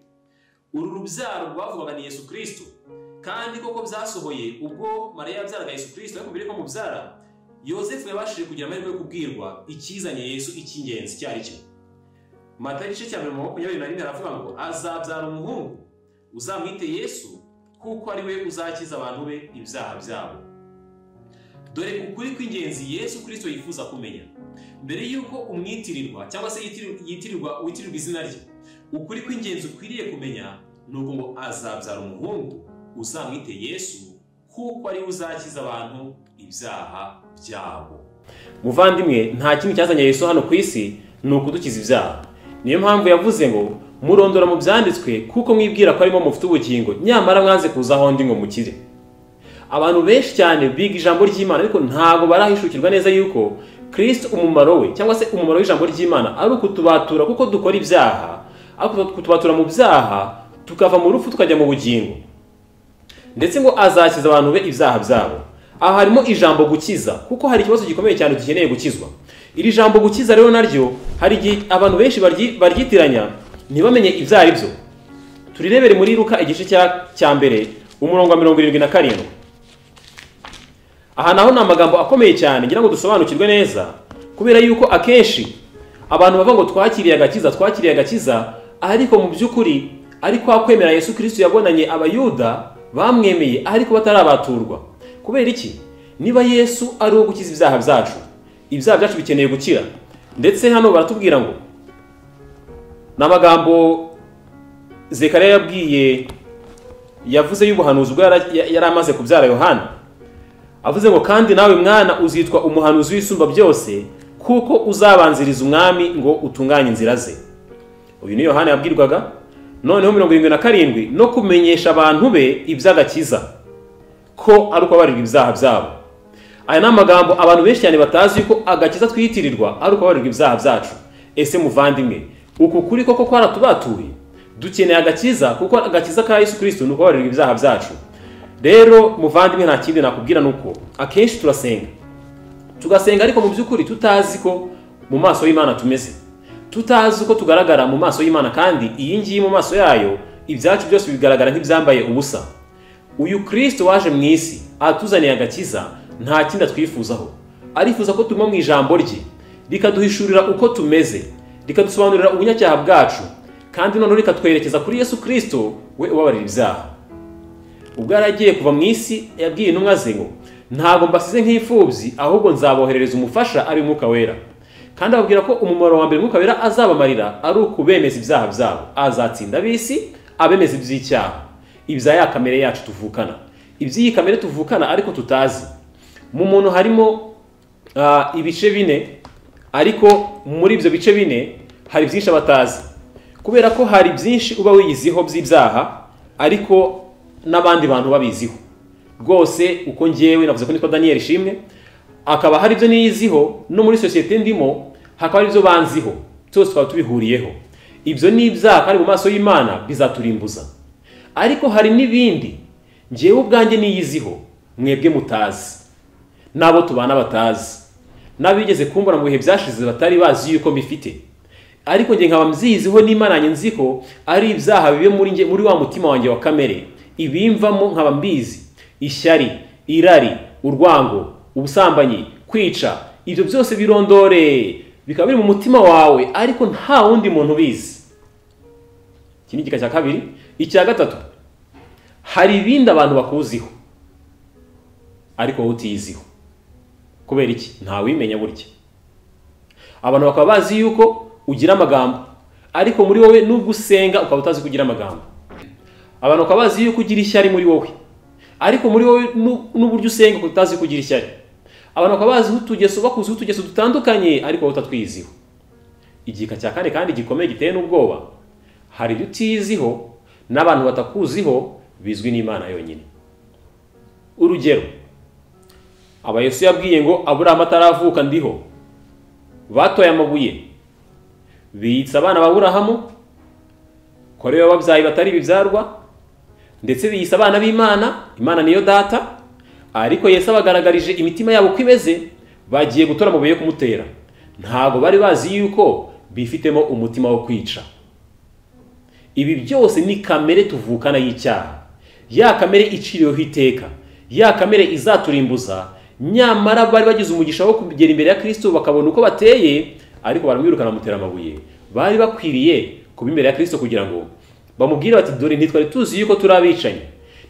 Uru rubyaro rwavugaga ni Yesu Kristo, kandi koko byasohoye ubwo Mariya yabyaraga Yesu Kristo. Ariko mbere yuko mubyara, Yosefu yabashije kugira amahirwe yo kubwirwa ikizanye Yesu icy'ingenzi cyari cyo. Matayo igice cya mbere mu 21 aravuga ngo azabyara umuhungu uzamwite Yesu, kuko ari we uzakiza abantu be ibyaha byabo. Dore ukuri kw'ingenzi Yesu Kristo yifuza kumenya mbere yuko umwitirirwa cyangwa se yitirirwa witirirwa izina rye. Ukuri kw'ingenzi ukwiriye kumenya ni uko ngo azabyara umuhungu uzamwite Yesu, kuko ari we uzakiza abantu ibyaha byabo. Muvandimwe, nta kintu cyazanye Yesu hano ku isi ni ukudukiza ibyaha. Niyo mpamvu yavuze ngo Murondora mu byanditswe kuko mwibwira ko arimo mufite ubugingo, nyamara mwanze kuza aho ndi ngo mukire. Abantu benshi cyane biga ijambo ry'Imana ariko ntago barahishukirwa neza yuko Kristo umumaro we cyangwa se umumaro w'ijambo ry'Imana ari ukutubatura kuko dukora ibyaha, ariko kutubatura mu byaha tukava mu rupfu tukajya mu bugingo. Ndetse ngo azakiza abantu be ibyaha byabo. Aha harimo ijambo gukiza, kuko hari ikibazo gikomeye cyane dukeneye gukizwa. Iri jambo gukiza rero naryo hari igihe abantu benshi baryitiranya ntibamenye ibyo ari byo. Turirebere muri Luka igice cya mbere umurongo wa 77. Aha naho ni amagambo akomeye cyane ngira ngo dusobanukirwe neza, kubera yuko akenshi abantu bavuga ngo twakiriye agakiza, twakiriye agakiza, ariko mu by'ukuri ariko kwemera Yesu Kristo yabonanye Abayuda bamwemeye ariko batarabaturwa. Kubera iki? Niba Yesu ari uwo gukiza ibyaha byacu, ibyaha byacu bikeneye gukira. Ndetse hano baratubwira ngo n'amagambo Zekariya yabwiye, yavuze y'ubuhanuzi ubwo yari amaze kubyara Yohana, avuze ngo kandi nawe mwana uzitwa umuhanuzi w'isumba byose, kuko uzabanziriza umwami ngo utunganye inzira ze. Uyu ni Yohana yabwirwaga. Noneho 77 no kumenyesha abantu be iby'agakiza ko ari uko babarirwa ibyaha byabo. Aya ni amagambo abantu benshi cyane batazi yuko agakiza twitirirwa ari uko babarirwa ibyaha byacu. Ese muvandimwe, uku kuri koko kwaratubatuye? Dukeneye agakiza kuko agakiza ka Yesu Kristo ni uko babarirwa ibyaha byacu. Rero muvandimwe, nta kindi nakubwira nuko akenshi turasenga, tugasenga ariko mu by'ukuri tutazi ko mu maso y'Imana tumeze, tutazi uko tugaragara mu maso y'Imana, kandi iyi ngiyi mu maso yayo ibyacu byose bigaragara nk'ibyambaye ubusa. Uyu Kristo waje mu isi atuzaniye agakiza, nta kindi atwifuzaho. Arifuza ko tuma mu ijambo rye rikaduhishurira uko tumeze, rikadusobanurira ubunyacyaha bwacu, kandi noneho rikatwerekeza kuri Yesu Kristo we ubabarira ibyaha. Ubwo yaragiye kuva mu isi yabwiye intumwa ze ngo ntabwo mbasize nk'imfubyi, ahubwo nzaboherereza umufasha ari Umwuka Wera. Kandi ababwira ko umumaro wa mbere Umwuka Wera azabamarira ari ukubemeza ibyaha byabo. Azatsinda ab'isi abemeza iby'icyaha, ibya ya kamere yacu tuvukana, iby'iyi kamere tuvukana ariko tutazi. Mu muntu harimo ibice bine, ariko muri ibyo bice bine hari byinshi abatazi, kubera ko hari byinshi uba wiyiziho by'ibyaha ariko n'abandi bantu babiziho. Rwose uko ngewe navuze ko nitwa Daniel Ishimwe, akaba hari ibyo niyiziho no muri sosiyete ndimo hakaba hari ibyo banziho, twese twaba tubihuriyeho. Ibyo ni ibyaha kandi mu maso y'Imana bizaturimbuza. Ariko hari n'ibindi ngewe ubwanjye niyiziho mwebwe mutazi, n'abo tubana batazi, n'abigeze kumbona mu bihe byashize batari bazi yuko mbifite, ariko nge nkaba mbyiziho n'Imana yanjye nzi ko ari ibyaha bibe muri nge, muri wa mutima wanjye wa kamere, ibimvamo nkaba mbizi: ishyari, irari, urwango, ubusambanyi, kwica. Ibyo byose birondore bikaba biri mu mutima wawe ariko nta wundi muntu ubizi. Iki ni igika cya kabiri. Icya gatatu, hari ibindi abantu bakuziho ariko wowe utiyiziho. Kubera iki? Ntawimenya burya. Abantu bakaba bazi yuko ugira amagambo, ariko muri wowe nubwo usenga ukaba utazi kugira amagambo. Abantu bakaba bazi yuko ugira ishyari muri wowe, ariko muri wowe n'uburyo usenga ukaba utazi kugira ishyari. Abantu bakaba bazi utugeso, bakuzi utugeso dutandukanye ariko wowe utatwiziho. Igika cya kane kandi gikomeye giteye n'ubwoba, hari ibyo utiyiziho n'abantu batakuziho bizwi n'Imana yonyine. Urugero, aba Yesu yabwiye ngo Aburahamu ataravuka ndiho, batoye amabuye biyitsa abana ba Aburahamu ko ariwe wababyaye batari ibibyarwa, ndetse biyisa abana b'Imana, Imana niyo data. Ariko Yesu abagaragarije imitima yabo uko imeze, bagiye gutora amabuye yo kumutera. Ntago bari bazi yuko bifitemo umutima wo kwica. Ibi byose ni kamere tuvukana y'icyaha, ya kamere iciriweho iteka, ya kamere izaturimbuza. Nyamara bari bagize umugisha wo kugera imbere ya Kristo bakabona uko bateye, ariko baramwirukana bamutera amabuye. Bari bakwiriye kuba imbere ya Kristo kugira ngo bamubwire bati dore ntitwari tuzi yuko turi abicanyi,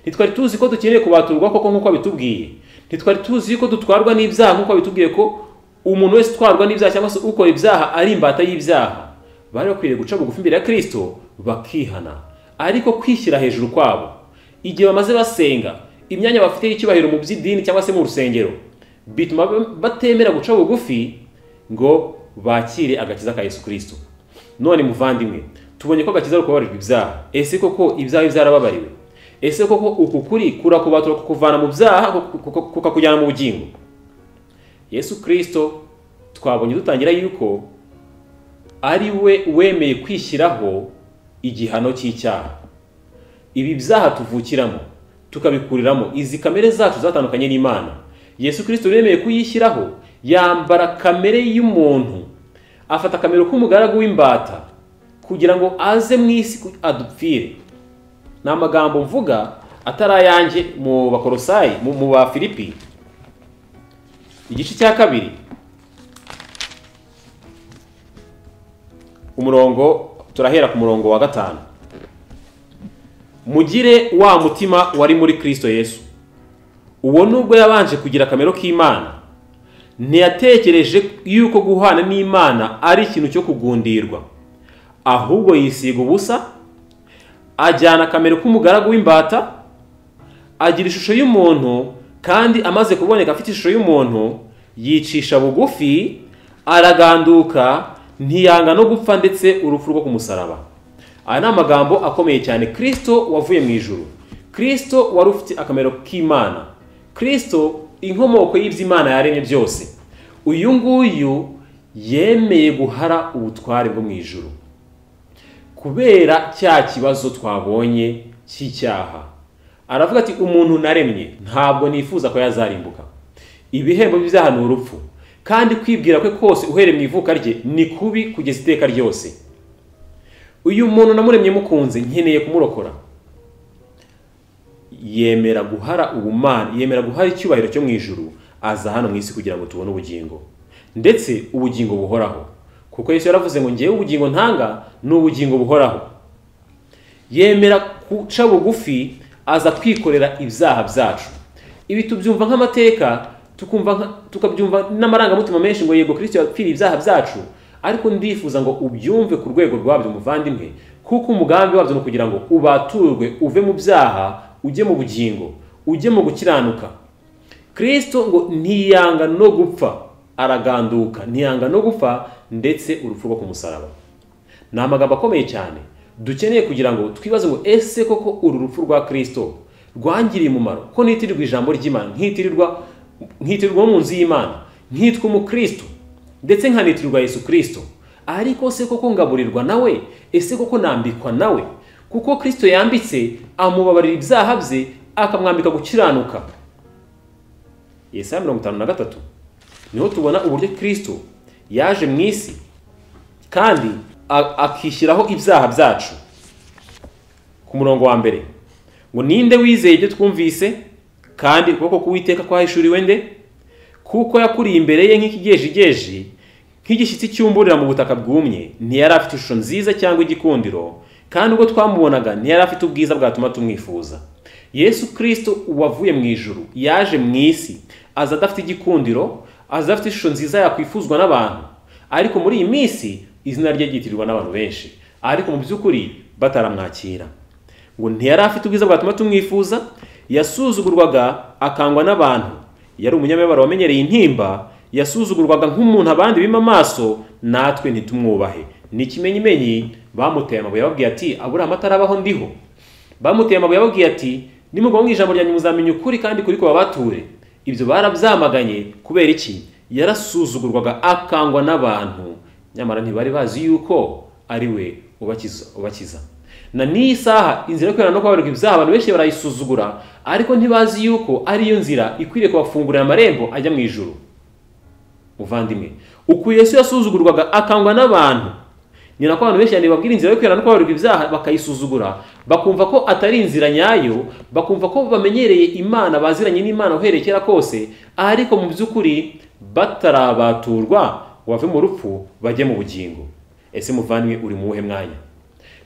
ntitwari tuzi ko dukeneye kubaturwa koko nk'uko abitubwiye, ntitwari tuzi yuko dutwarwa n'ibyaha nk'uko abitubwiye ko umuntu wese utwarwa n'ibyaha cyangwa se ukora ibyaha ari imbata y'ibyaha. Bari bakwiriye guca bugufi imbere ya Kristo bakihana. Ariko kwishyira hejuru kwabo, igihe bamaze basenga, imyanya bafite y'icyubahiro mu by'idini cyangwa se mu rusengero, bituma batemera guca bugufi ngo bakire agakiza ka Yesu Kristo. None muvandimwe, Tubonye ko agakiza ari ukubabarirwa ibyaha. Ese koko ibyaha byarababariwe? Ese koko uku kuri kurakubatura kukuvana mu byaha kukakujyana mu bugingo? Yesu Kristo twabonye dutangira yuko ari we wemeye kwishyiraho igihano cy'icyaha. Ibi byaha tuvukiramo tukabikuriramo, izi kamere zacu zatandukanye n'Imana, Yesu Kristo yemeye kuyishyiraho, yambara kamere y'umuntu, afata kamere k'umugaragu w'imbata kugira ngo aze mu isi adupfire. Ni amagambo mvuga atari ayanjye mu Bakolosayi, mu Bafilipi igice cya 2 umurongo, turahera ku murongo wa 5. Mugire wa mutima wari muri Kristo Yesu, uwo nubwo yabanje kugira akamero k'Imana, ntiyatekereje yuko guhana n'Imana ari ikintu cyo kugundirwa, ahubwo yisiga ubusa, ajyana akamero k'umugaragu w'imbata, agira ishusho y'umuntu, kandi amaze kuboneka afite ishusho y'umuntu, yicisha bugufi, araganduka, ntiyanga no gupfa ndetse urupfu rwo ku musaraba. Aya ni amagambo akomeye cyane. Kristo wavuye mu ijuru, Kristo wari ufite akamero k'Imana, Kristo inkomoko y'iby'Imana yaremye byose, uyu nguyu yemeye guhara ubutware bwo mu ijuru kubera cya kibazo twabonye cy'icyaha. Aravuga ati umuntu naremye ntabwo nifuza ko yazarimbuka. Ibihembo by'ibyaha ni urupfu, kandi kwibwira kwe kose uhereye mu ivuka rye ni kubi kugeza iteka ryose. Uyu muntu namuremye mukunze, nkeneye kumurokora. Yemera guhara ubumana, yemera guhara icyubahiro cyo mu ijuru, aza hano mu isi kugira ngo tubone ubugingo, ndetse ubugingo buhoraho. Kuko Yesu yaravuze ngo ngewe ubugingo ntanga ni ubugingo buhoraho. Yemera guca bugufi, aza kwikorera ibyaha byacu. Ibi tubyumva nk'amateka, tukabyumva n'amarangamutima menshi ngo yego Kristo yapfiriye ibyaha byacu, ariko ndifuza ngo ubyumve ku rwego rwabyo muvandimwe, kuko umugambi wabyo ni kugira ngo ubaturwe uve mu byaha ujye mu bugingo, ujye mu gukiranuka. Kristo ngo ntiyanga no gupfa, araganduka, ntiyanga no gupfa ndetse urupfu rwo ku musaraba. Ni amagambo akomeye cyane dukeneye kugira ngo twibaze ngo ese koko uru rupfu rwa Kristo rwangiriye umumaro? Ko nitirirwa ijambo ry'Imana, nkitirirwa mu nzu y'Imana, nkitwa umukristo, ndetse nkanitirirwa Yesu Kristo, ariko se koko ngaburirwa nawe? Ese koko nambikwa nawe? Kuko Kristo yambitse, amubabarira ibyaha bye, akamwambika gukiranuka. Yesaya 53 niho tubona uburyo Kristo yaje mu isi kandi akishyiraho ibyaha byacu. Ku murongo wa 1 ngo ninde wizeye ibyo twumvise, kandi ukuboko k'Uwiteka kwahishuriwe nde? Kuko yakuriye imbere ye nk'ikigejigeji, nk'igishyitsi cyumburira mu butaka bwumye, ntiyari afite ishusho nziza cyangwa igikundiro, kandi ubwo twamubonaga ntiyari afite ubwiza bwatuma tumwifuza. Yesu Kristo wavuye mu ijuru yaje mu isi aza adafite igikundiro, aza afite ishusho nziza yakwifuzwa n'abantu, ariko muri iyi minsi izina rye ryitirirwa n'abantu benshi, ariko mu by'ukuri bataramwakira. Ngo ntiyari afite ubwiza bwatuma tumwifuza, yasuzugurwaga akangwa n'abantu, yari umunyamibabaro wamenyereye intimba, yasuzugurwaga nk'umuntu abandi bima amaso, natwe ntitumwubahe. Ni ikimenyimenyi bamuteye amabuye babwiye ati Aburahamu atarabaho ndiho. Bamuteye amabuye babwiye ati nimugwa mu ijambo ryanjye muzamenya ukuri kandi kuri kubabature. Ibyo barabyamaganye kubera iki? Yarasuzugurwaga akangwa n'abantu, nyamara ntibari bazi yuko ari we ubakiza. Na n'iyi saha inzira yo kwihana no kubabarirwa ibyaha abantu benshi barayisuzugura, ariko ntibazi yuko ari yo nzira ikwiriye kubafungurira amarembo ajya mu ijuru. Muvandimwe, uku Yesu yasuzugurwaga akangwa n'abantu, ni nako abantu benshi babwira inzira yo kwihana no kubabarirwa ibyaha bakayisuzugura, bakumva ko atari inzira nyayo, bakumva ko bamenyereye Imana, baziranye n'Imana uhereye kera kose, ariko mu by'ukuri batarabaturwa ngo bave mu rupfu bajye mu bugingo. Ese muvandimwe, uri mu wuhe mwanya?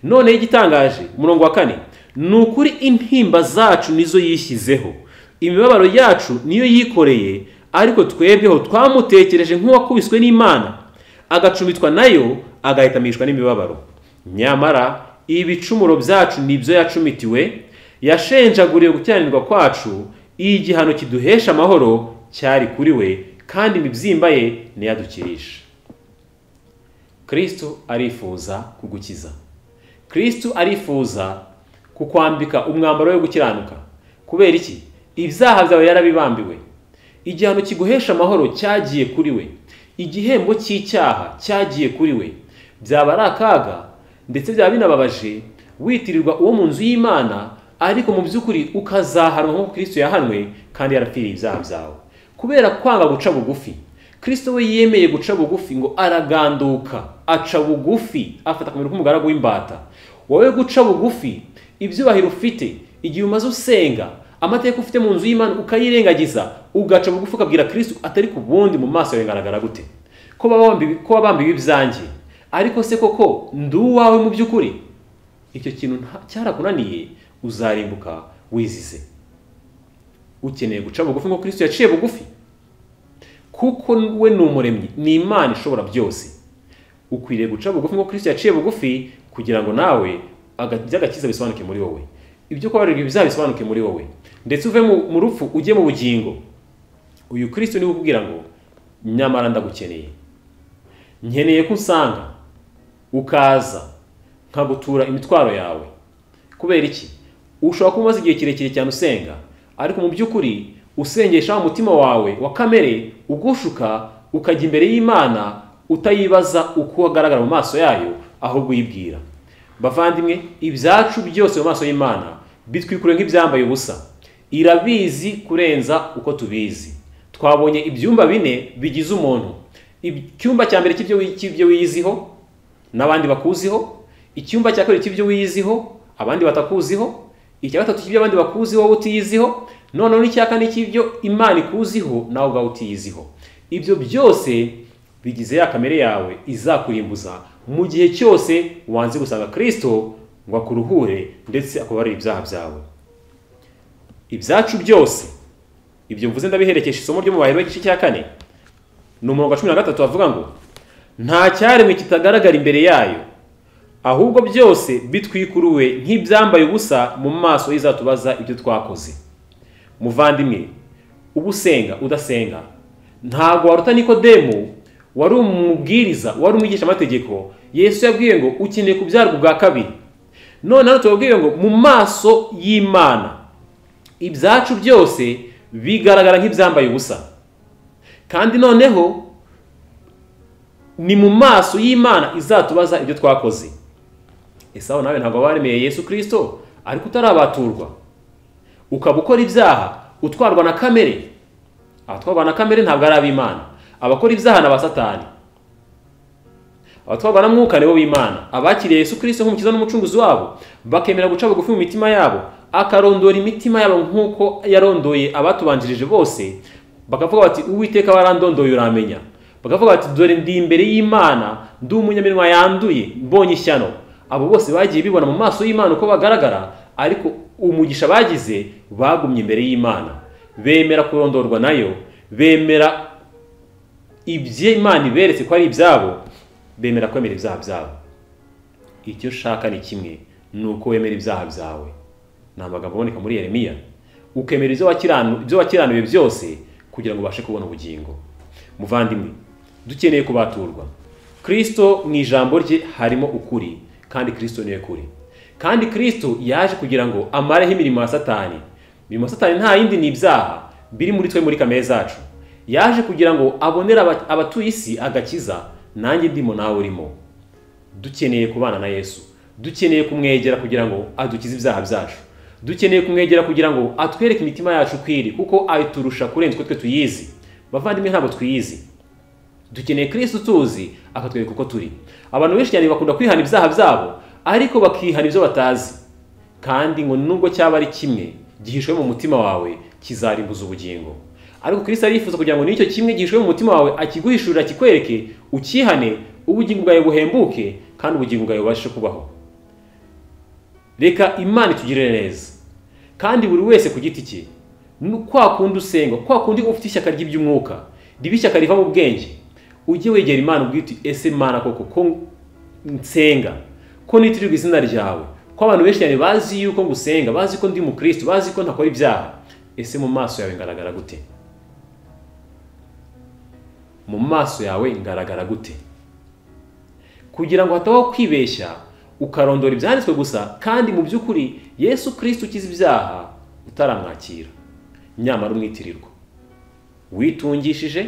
None igitangaje, umurongo wa 4, ni ukuri intimba zacu nizo yishyizeho, imibabaro yacu niyo yikoreye, ariko twebweho twamutekereje nk'uwakubiswe n'Imana, agacumitwa nayo, agahitamishwa n'imibabaro. Nyamara ibicumuro byacu nibyo yacumitiwe, yashenjaguriwe gukiranirwa kwacu, igihano kiduhesha amahoro cyari kuri we, kandi imibyimba ye niyadukirisha. Kristo arifuza kugukiza. Kristo arifuza kukwambika umwambaro wo gukiranuka. Kubera iki? Ibyaha byawe yarabibambiwe. Igihano kiguhesha amahoro cyagiye kuri we. Igihembo cy'icyaha cyagiye kuri we. Byaba ari akaga ndetse byaba binababaje witirirwa uwo mu nzu y'Imana, ariko mu by'ukuri ukazahanwa nk'uko Kristo yahanwe kandi yarapfiriye ibyaha byawe. Kubera kwanga guca bugufi, Kristo we yemeye guca bugufi ngo araganduka, aca bugufi, afata akamero k'umugaragu w'imbata. Wowe guca bugufi, ibyubahiro ufite, igihe umaze usenga, amateka ufite mu nzu y'Imana ukayirengagiza, ugaca bugufi ukabwira Kristo atari ku bundi mu maso yawe ngaragara gute? Ko wabambiwe ibyanjye, ariko se koko ndi uwawe mu by'ukuri? Icyo kintu cyarakunaniye, uzarimbuka wizize. Ukeneye guca bugufi ngo Kristo yaciye bugufi, kuko we ni umuremyi, ni Imana ishobora byose. Ukwiriye guca bugufi ngo Kristo yaciye bugufi kugira ngo nawe iby'agakiza bisobanuke muri wowe, ibyo kubabarirwa ibyaha bisobanuke muri wowe, ndetse uve mu rupfu ujye mu bugingo. Uyu Kristo niwe ukubwira ngo nyamara ndagukeneye, nkeneye ko usanga ukaza nkagutura imitwaro yawe. Kubera iki? Ushobora kuba umaze igihe kirekire cyane usenga, ariko mu by'ukuri usengesha umutima wawe wa kamere ugushuka, ukajya imbere y'Imana utayibaza uko agaragara mu maso yayo, ahubwo uyibwira. Bavandimwe, ibyacu byose mu maso y'Imana bitwikure nk'ibyambaye ubusa. Irabizi kurenza uko tubizi. Twabonye ibyumba bine bigize umuntu. Icyumba cya mbere cy'ibyo wiyiziho n'abandi bakuziho, icyumba cya kabiri cy'ibyo wiyiziho abandi batakuziho, icya gatatu cy'ibyo abandi bakuziho wowe utiyiziho, noneho n'icya kane cy'ibyo Imana ikuziho nawe ubwawe utiyiziho. Ibyo byose bigize ya kamere yawe izakurimbuza mu gihe cyose wanze gusanga Kristo ngo akuruhure ndetse akubarire ibyaha byawe. Ibyacu byose, ibyo mvuze ndabiherekesha isomo ryo mu Baheburayo igice cya 4 ni umurongo wa 13 avuga ngo nta cyaremwe kitagaragara imbere yayo, ahubwo byose bitwikuruwe nk'ibyambaye ubusa mu maso y'izatubaza ibyo twakoze. Muvandimwe, ubusenga udasenga, ntago waruta Nikodemu wari umubwiriza, wari umwigisha amategeko. Yesu yabwiye ngo ukeneye kubyarwa ubwa kabiri. None hano tubabwiye ngo mu maso y'Imana ibyacu byose bigaragara nk'ibyambaye ubusa, kandi noneho ni mu maso y'Imana izatubaza ibyo twakoze. Esawu nawe ntabwo waremeye Yesu Kristo, ariko utarabaturwa ukaba ukora ibyaha utwarwa na kamere. Abatwarwa na kamere ntabwo ari ab'Imana, abakora ibyaha na basatani. Abatwarwa na mwuka nibo b'Imana. Abakiriye Yesu Kristo nk'umukiza n'umucunguzi wabo, bakemera guca bugufi mu mitima yabo, akarondora imitima yabo nk'uko yarondoye abatubanjirije bose, bakavuga bati Uwiteka warandondoye uramenya. Bakavuga bati dore ndi imbere y'Imana, ndi umunyaminwa yanduye, mbonye ishyano. Abo bose bagiye bibona mu maso y'Imana uko bagaragara, ariko umugisha bagize bagumye imbere y'Imana, bemera kurondorwa nayo, bemera ibyo Imana iberetse ko ari ibyabo, bemera kwemera ibyaha byabo. Icyo ushaka ni kimwe, ni uko wemera ibyaha byawe. Ni amagambo aboneka muri Yeremiya. Ukemera ibyo wakiranuye byose kugira ngo ubashe kubona ubugingo. Muvandimwe, dukeneye kubaturwa. Kristo mu ijambo rye harimo ukuri, kandi Kristo niwe kuri. Kandi Kristo yaje kugira ngo amareho imirimo ya Satani. Imirimo ya Satani nta yindi, ni ibyaha biri muri twe, muri kamere zacu. Yaje kugira ngo abonere abatuye isi agakiza, nanjye ndimo nawe urimo. Dukeneye kubana na Yesu, dukeneye kumwegera kugira ngo adukize ibyaha byacu, dukeneye kumwegera kugira ngo atwereke imitima yacu kwiri, kuko ayiturusha kurenza uko twe tuyizi. Bavandimwe, ntabwo twiyizi. Dukeneye Kristo tuzi akatwereka uko turi. Abantu benshi cyane bakunda kwihana ibyaha byabo, ariko bakihana ibyo batazi. Kandi ngo nubwo cyaba ari kimwe gihishwe mu mutima wawe kizarimbuza ubugingo. Ariko Kristo arifuza kugira ngo n'icyo kimwe gihishwe mu mutima wawe akiguhishurira, kikwereke, ukihane, ubugingo bwawe buhembuke kandi ubugingo bwawe bubashe kubaho. Reka Imana itugirire neza. Kandi buri wese ku giti cye, kwa kundi usenga, kwa kundi ufite ishyaka ry'iby'umwuka, riba ishyaka riva mu bwenge, ujye wegera Imana ubwite uti ese Mana koko ko nsenga, ko nitirirwa izina ryawe, ko abantu benshi cyane bazi yuko ngusenga, bazi ko ndi mukristo, bazi ko ntakora ibyaha, ese mu maso yawe ngaragara gute? Mu maso yawe ngaragara gute? Kugira ngo hatabaho kwibeshya, Ukarondora ibyanditswe gusa, kandi mu by'ukuri Yesu Kristo ukiza ibyaha utaramwakira, nyamara umwitirirwa, witungishije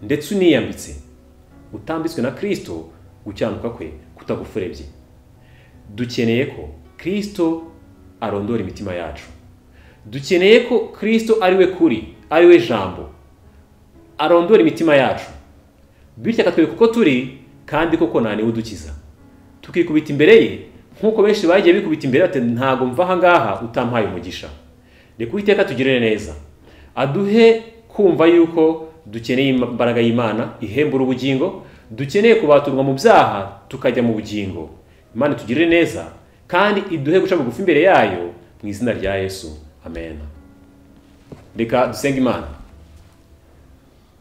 ndetse uniyambitse, utambitswe na Kristo gukiranuka kwe kutagufurebye. Dukeneye ko Kristo arondora imitima yacu. Dukeneye ko Kristo ari we kuri, ari we jambo, arondora imitima yacu, bityo akatwereka uko turi, kandi koko nta niwe udukiza. Tukikubita imbere ye nk'uko benshi bagiye bikubita imbere ati ntago mva aha ngaha utampaye umugisha. Reka Uwiteka atugirire neza, aduhe kumva yuko dukeneye imbaraga y'Imana ihembura ubugingo, dukeneye kubaturwa mu byaha tukajya mu bugingo. Imana itugirire neza kandi iduhe guca bugufi imbere yayo mu izina rya Yesu, amen. Reka dusenge Imana.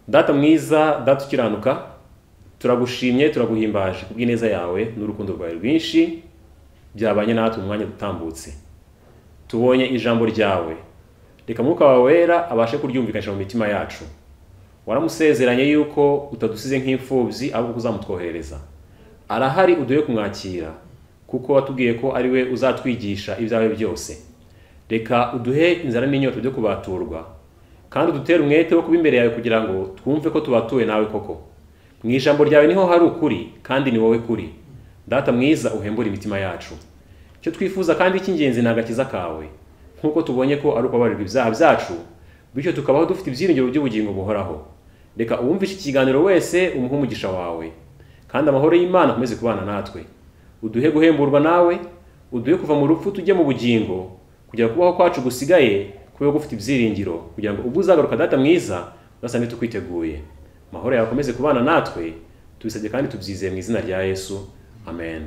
Data mwiza, Data ukiranuka, turagushimye, turaguhimbaje kubw'ineza yawe n'urukundo rwawe rwinshi byabanye natwe mu mwanya utambutse. Tubonye ijambo ryawe, reka Mwuka wawe wera abashe kuryumvikanisha mu mitima yacu. Waramusezeranye yuko utadusize nk'imfubyi ahubwo uzamutwoherereza. Arahari, uduhe kumwakira, kuko watubwiye ko ari we uzatwigisha ibyawe byose. Reka uduhe inzara n'inyota byo kubaturwa, kandi udutere umwete wo kuba imbere yawe kugira ngo twumve ko tubatuwe nawe koko. Mu ijambo ryawe niho hari ukuri, kandi ni wowe kuri. Data mwiza, uhembure imitima yacu. Icyo twifuza kandi cy'ingenzi ni agakiza kawe, nk'uko tubonye ko ari ukubabarirwa ibyaha byacu, bityo tukabaho dufite ibyiringiro by'ubugingo buhoraho. Reka uwumvishe ikiganiro wese umuhe umugisha wawe, kandi amahoro y'Imana akomeze kubana natwe. Uduhe guhemburwa nawe, uduhe kuva mu rupfu tujye mu bugingo, kugira kubaho kwacu gusigaye kube gufite ibyiringiro, kugira ngo ubwo uzagaruka Data mwiza uzasange tukwiteguye. Amahoro yawe akomeze kubana natwe, tubisabye kandi tubyizeye mu izina rya Yesu, amen.